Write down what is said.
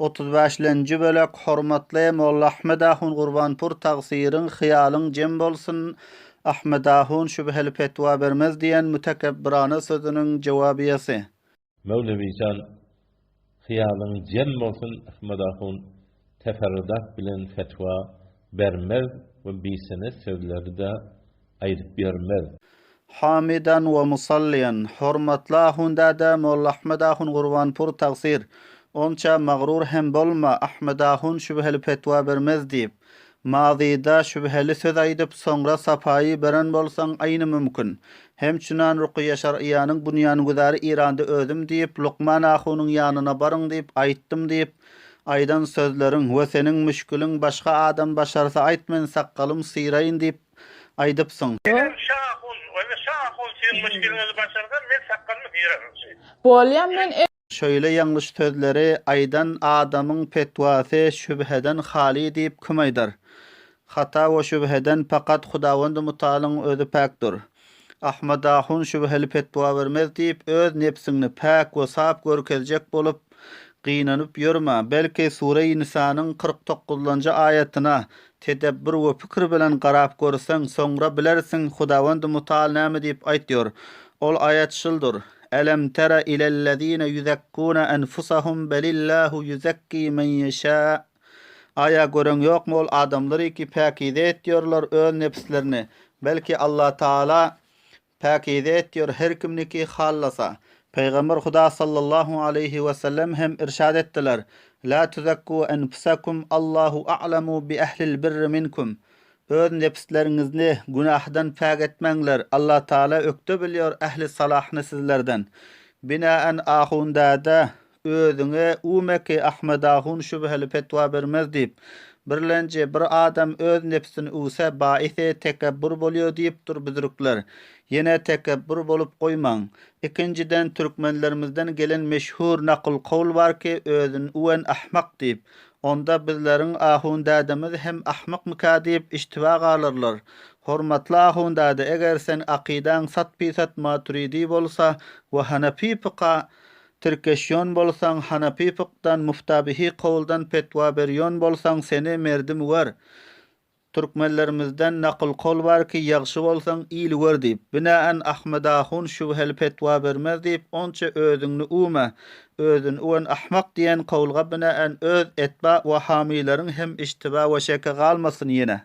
Otuz bäşlenji bölek Hormatly Molla Ahmet ahun Gurbanpur tagsyryň hyýalyň jem bolsun Ahmet ahun şübheli petwa bermez diýen mütekebbirana sözüniň jowabiýesi. Mewlewijan hyýalyň jem bolsun Ahmet ahun teferrudat bilen fetwa bermez we bisenet sözleri-de aýdyp ýörmez. Hamidan we musalliýan, Hormatly ahun däde Molla Ahmet ahun Gurbanpur tagsyr, onça magrur hem bolma, Ahmet ahun şübheli petwa bermez diýip, mazyda şübheli söz aýdyp, soňra sapaýy beren bolsaň aýny mümkin. Hem çünan Rukyýa Şar'iýanyň bunýangüzary Iranda özüm diýip, Lukman ahunyň ýanyna baryň diýip aýtdym diýip, aýdan sözleriň we seniň müşgiliň başga adam başarsa aýt men sakgalym syraýyn diýip aýdypsyň. Eger Şahun, ony Şahun siziň müşgiliňizi başarsa men sakgalymy syraryn. Bolýa men Şeýle ýalňyş sözleri aýdan adamyň petwasy şübheden haly diýip kim aýdar? Hata we şübheden pakat Hudawendy Mutalyň özi päkdir. Ahmad ahun şübheli petwa bermez diýip öz nebsiňni päk we sap görkezjek bolup gynanyp ýörme, belki Sure-i Nisanyň 49-njy aýatyna tedebbür we pikir bilen garap görseň, soňra bilersiň Hudawendy Mutal näme diýip aýtýor. Ol aýat şuldur, Elem tera ilellezine ýuzekkune enfusahum belillahu ýuzekki men ýeşa. Aýa göreň ýokmy ol adamlary ki päkize etýorlar öz nebslerini, belki Allatagala päkize etýor her kimni ki hallasa. Pygamber Huda sallallahu aleýhi we sellem hem irşad etdiler, La tuzekku enfusakum Allahu a'lemu bi ehlil birri minkum. Öz nebsleriňizni günahdan päk etmäňler, Allatagala ökde bilýor ähli salahny sizlerden. Binaen ahun däde Özüňe umeki Ahmet ahun şübheli petwa bermez diýip, birlenji bir adam öz nebsini üwse baisi tekebbur bolýo diýip dur büzrükler. Ýene tekebbur bolup goýmaň. Ikinjiden türkmenlerimizden gelen meşhur nakyl kowl bar ki özüni üwen ahmak diýip. Onda bizleriň ahun dädemiz hem ahmakmyka diýip iştiba galarlar. Hormatly ahun däde eger sen akydaň sat pisat maturidi bolsa we hanafi pyka Tirkeşýon bolsaň Hanapy fykdan Muftabihi kowldan petwa berýon bolsaň seni merdim üwer. Türkmenlerimizden nakyl kol bar ki ýagşy bolsaň il üwer diýip. Binaen Ahmet ahun şübheli petwa bermez diýip onça özüňni üwme. Özüni üwen ahmak diýen kowlga binaen öz etba we hamylaryň hem iştiba we şeke galmasyn ýene.